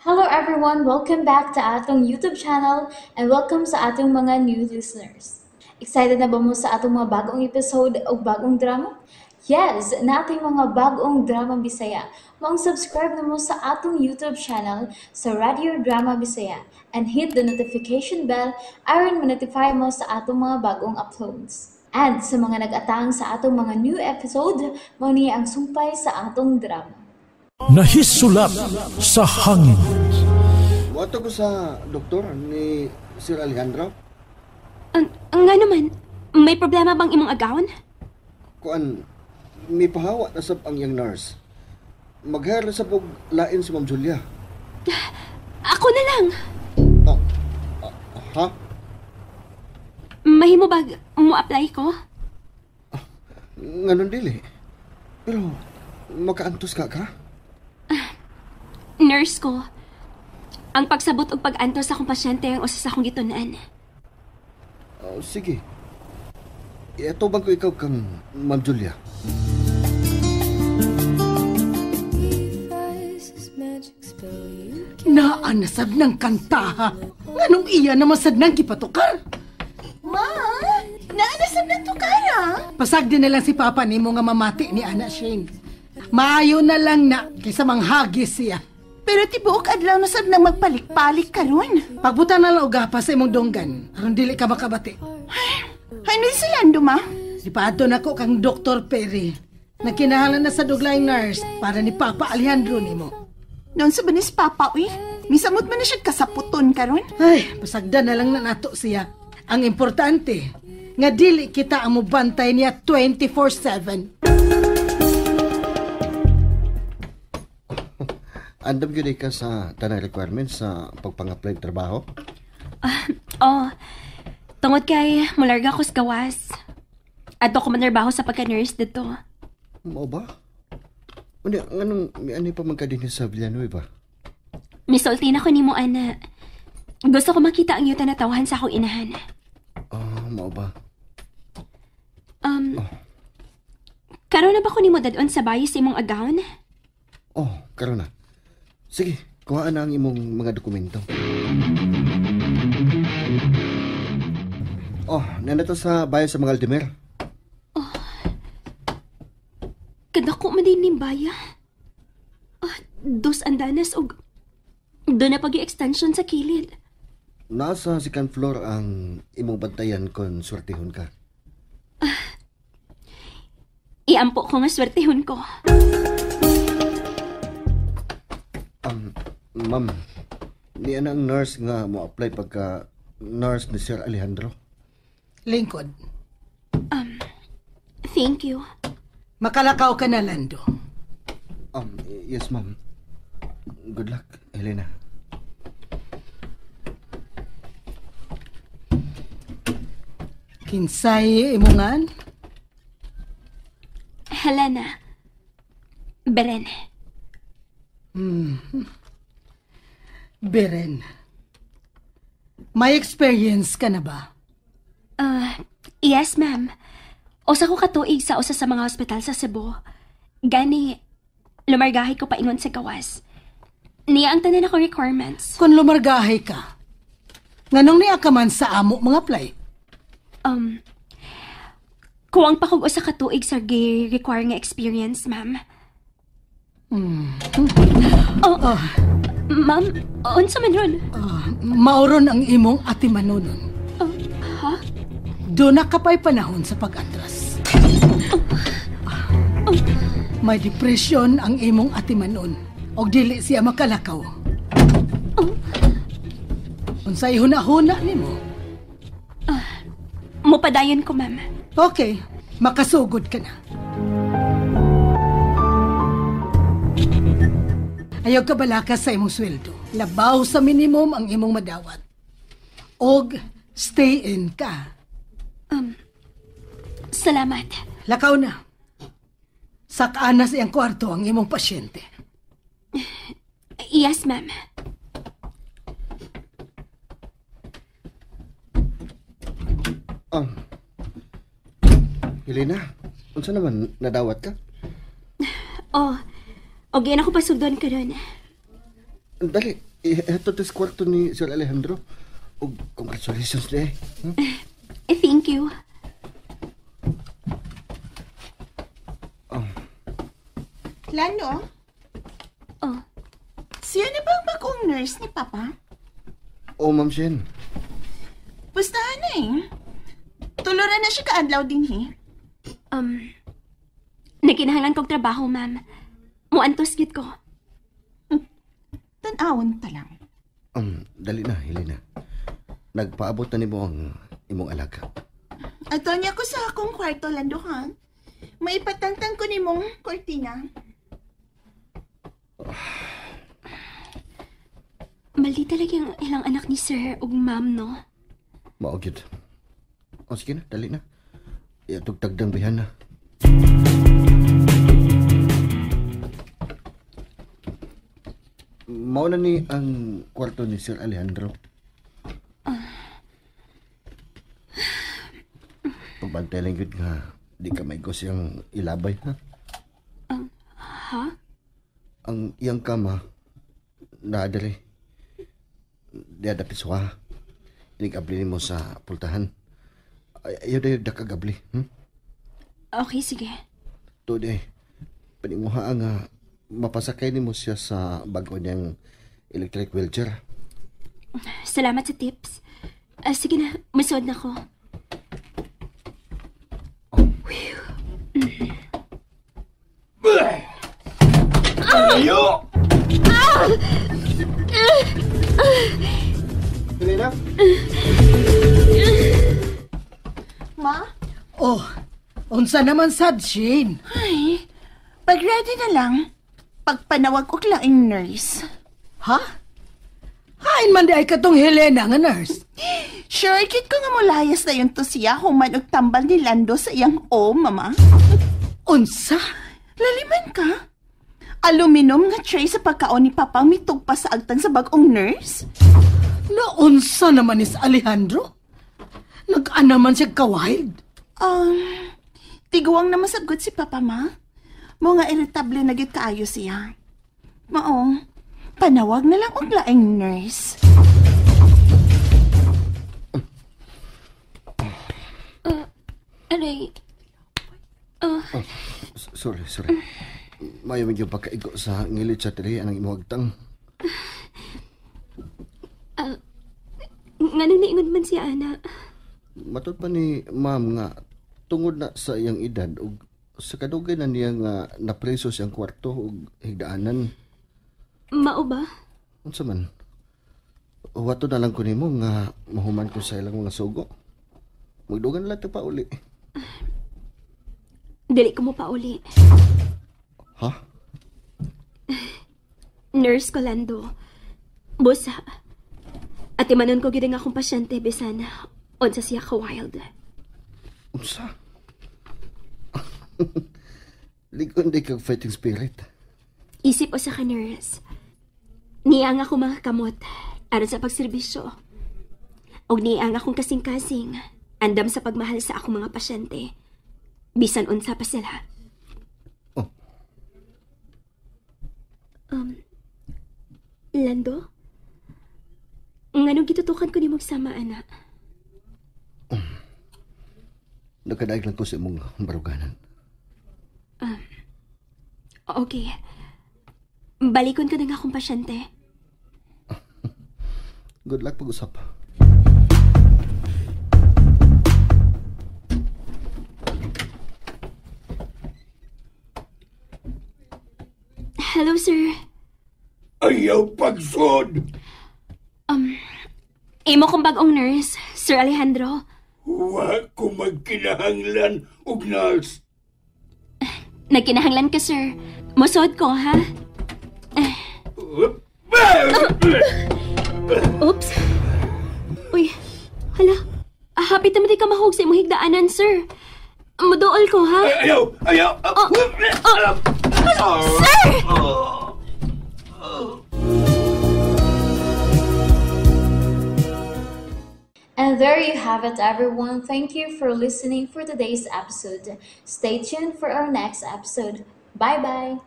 Hello everyone! Welcome back to atong YouTube channel and welcome sa atong mga new listeners. Excited na ba mo sa atong mga bagong episode o bagong drama? Yes! Nating mga bagong drama Bisaya. Maong subscribe na mo sa atong YouTube channel sa Radio Drama Bisaya and hit the notification bell aron ma-notify mo sa atong mga bagong uploads. And sa mga nag-atang sa atong mga new episode, mao ni ang sumpay sa atong drama. Nahisulat sa hangin. Muadto ko sa doktor ni Sir Alejandro. Ang nga naman, may problema bang imong agawon? Kuan, may pahawa na sab ang iyang nurse. Mag-hire na sab og lain si Ma'am Julia. Ako na lang. Ha? Mahimo bag mo-apply ko? Nganon dili. Pero makaantos ka ka? Nurse ko. Ang pagsabot og pag-antos sa akong pasyente ang usa sa akong gitun-an. Oh, sige. Iatubang ko ikaw kang Ma'am Julia. Naanasad ng kantaha. Nganong iya naman sad nang gipatukar? Ma, naanasad ng tukara. Pasag din na lang si Papa ni mo nga mamati ni Ana Shane. Maayo na lang na kaysa manghagis siya. Pero tibuok adlaw na sad nang magpalik-palik karon. Pagbuta na lang og gapas sa imong donggan aron dili ka makabati. Ay, ano si Lando, ma? Ipaadto na ko kang Dr. Perry. Nagkinahalan na sa duglayng nurse para ni Papa Alejandro nimo. Noon sa banis Papa, uy. Misamot man na siya kasaputon karon. Ay, pasagdan na lang na nato siya. Ang importante, nga dili kita ang mubantay niya 24/7. Andam yun ka sa tanang requirements sa pagpang-apply trabaho? Oh, tungod kay mularga ko sa gawas. Adto ko manarbaho sa pagka-nurse dito. Mao ba? Ano, anong, ano pa man ka din sa Villanueva? Misulti na ko nimo, Ana. Gusto ko makita ang yuta na tawhan sa akong inahan. Ah, mao ba? Karon na ba ko nimo dadon sa bayo sa imong agawon? Oh, karon na. Sige, kuhaan na ang imong mga dokumento. Oh, nandito sa bayo sa mga Aldemer. Oh, kadako man din ning baya. Oh, dos andanas og doon na pag-extension sa kilid. Nasa second floor ang imong bantayan kung swertehon ka. Iampo ko nga swertehon ko. Ma'am, niya na ang nurse nga mo-apply pagka nurse ni Sir Alejandro. Lingkod. Thank you. Makalakaw ka na, Lando. Yes, ma'am. Good luck, Helena. Kinsay imungan? Helena. Beren. Beren. May experience ka na ba? Yes, ma'am. Usa ko katuig sa usa sa mga hospital sa Cebu. Gani, lumargahi ko paingon sa gawas. Niya ang tanan akong requirements. Kung lumargahi ka, nganong niya ka man sa amo mga apply? Kuwang pa kog usa ka tuig sa require nga experience, ma'am. Oh, ma'am, unsa man ron? Mauron ang imong atimanunon. Ha? Doon na ka pa'y panahon sa pag-atras. May depression ang imong atimanon. Og dili siya makalakaw. Unsay huna-huna nimo? Mupadayon ko, ma'am. Okay, makasugod ka na. Ayaw ka balaka sa imong sweldo. Labaw sa minimum ang imong madawat. Og stay in ka. Salamat. Lakaw na. Sakaan na sa iyang kwarto ang imong pasyente. Yes, ma'am. Helena, unsa naman nadawat ka? Oh, okay na ako pasugdon karon. Dali, ito tis kwarto ni Sir Alejandro. Ug congratulations di. Eh, thank you. Lando? Oh. Siya na ba ang bagong nurse ni Papa? Oh, Ma'am Shen. Pustahan na eh. Tuluran na siya kaadlaw din eh. Nagkinahanglan kog trabaho, ma'am. Muantos gid ko. Tan-awon ta lang. Dali na, Helena. Nagpaabot na nimo ang imong alaga. Ato niya ko sa akong kwarto, Lando, ha? Maipatantang ko nimong kortina. Mali talaga yung ilang anak ni sir ug ma'am, no? Mao gyud. O sige na, dali na. Iatugtagdang bihan na. Mao na ni ang kwarto ni Sir Alejandro. Pagbantay lang gyud nga di ka maigos iyang ilabay, ha? Ha? Ang iyang kama naa diri. Diya dapit suha. Inigabli nimo sa pultahan. Ayaw dayo dakagabli. Okay, sige. Tuod eh. Paninguha nga mapasakay nimo siya sa bago niyang electric wheelchair. Salamat sa tips. Sige na, masuod na ko. Ayo! Helena? Ma? Oh, unsa naman sad, Shane? Ay, pag-ready na lang. Pagpanawag og laing nurse. Ha? Hain man di ay katong Helena nga nurse. Sure, kit ko nga mulayas na yun to siya human og tambal ni Lando sa iyang o, mama. Unsa? Laliman ka. Aluminum nga tray sa pagkaon ni Papa mitugpa sa agtan sa bag-ong nurse? Naunsa naman is Alejandro? Nag-ana man siya ka-wild. Tiguang na masagot si Papa, ma. Mga irritable na gyud kaayo siya. Maong, panawag na lang og laing nurse. Aray. Oh, sorry, sorry. Mayo medyo pagkaigo sa ngilit sa tiri anang imong agtang. Nganong niingon man siya, ana? Matod pa ni ma'am nga tungod na sa iyang edad ug sa kadugay na niya nga napreso siyang kwarto ug higdaanan. Mao ba? Unsa man? Wato na lang ko nimo nga mahuman ko sa ilang mga sugo. Magdugan lang pa uli. Dili ko mo pa uli. Ha? Nurse ko, Lando. Busa. At imanon ko gid ang akong pasyente bisan unsa siya ka wild. Unsa? Ligon di kag fighting spirit. Isip o sa ka nurse. Niya ang akong mga kamot aron sa pagserbisyo. Og niya ang akong kasing-kasing andam sa pagmahal sa akong mga pasyente. Bisan unsa pa sila. Oh. Lando? Nganong gitutukan ko nimong sama, ana? Nagkadaig lang ko sa imong baruganan. Okay. Balikon ko na nga akong pasyente. Good luck pag-usap. Hello, sir. Ayaw pagsod! Imo kong bag-ong nurse, Sir Alejandro. Wa ko magkinahanglan og nurse. Nagkinahanglan ka, sir. Musod ko, ha? Oops. Uy, hala. Hapit naman di ka mahug sa imong higdaanan, sir. Muduol ko, ha? Ayaw! Ayaw! Sir! And there you have it, everyone. Thank you for listening for today's episode. Stay tuned for our next episode. Bye-bye!